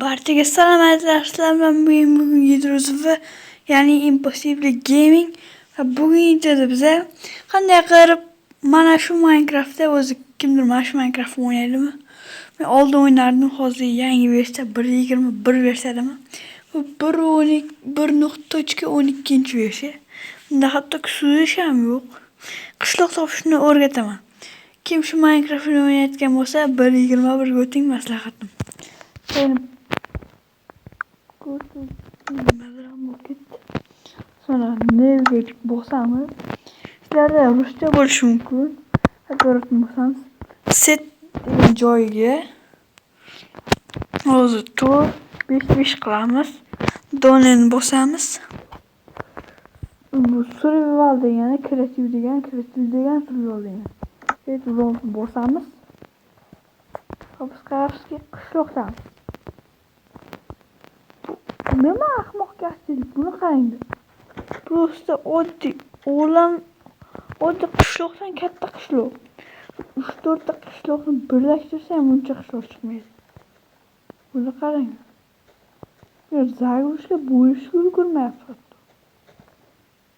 Barchaga salom azizlar, sizlar bilan bugun Gidrozv, ya'ni Impossible Gaming va bugun videoda biza qanday qilib mana shu Minecraftda o'zi kimdir mana shu Minecraft o'ynaydimi? Men oldin o'ynardim, hozir yangi versiya 1.21 versiyadami? Bu 1.12.12 versiya. Bunda hatto suzish ham yo'q. Qishloq topishni o'rgataman. Kim shu Minecraftni o'ynayotgan bo'lsa, 1.21 ga o'ting maslahatim. Sonra nega bosamiz? Sizlarda ruscha bo'lishi mumkin. Ko'rib bosamiz. Set degan joyiga hozir 4 5 5 qilamiz. Doneni bosamiz. Bu survival degani, kreativ degani, kreativ degani survival degani. Set bosamiz. Biz qarabsizki qishloqdamiz. Nima ahmoqgarchilik, buni qaranglar. Просто oddiy o'g'lim, oddiy qishloqdan katta qishloq. 3-4 ta qishloqni birlashtirsa ham buncha qishloq chiqmaydi. Buni qarang. Загрузка bo'lishga ulgurmayapti hatto.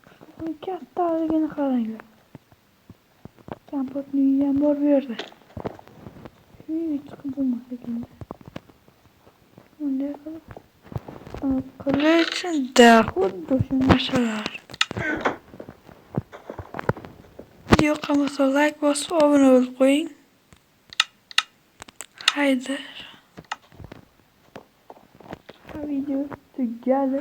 Qishloqning kattaligini qaranglar. Kompotni uyi ham bor bu yerda. Uyga chiqib bo'lmas ekan. Bunday qilib qilich, xuddi o'sha narsalar. Video yoqqan bo'lsa like bosib obuna bo'lib qo'ying. Haydi. Video tugadi.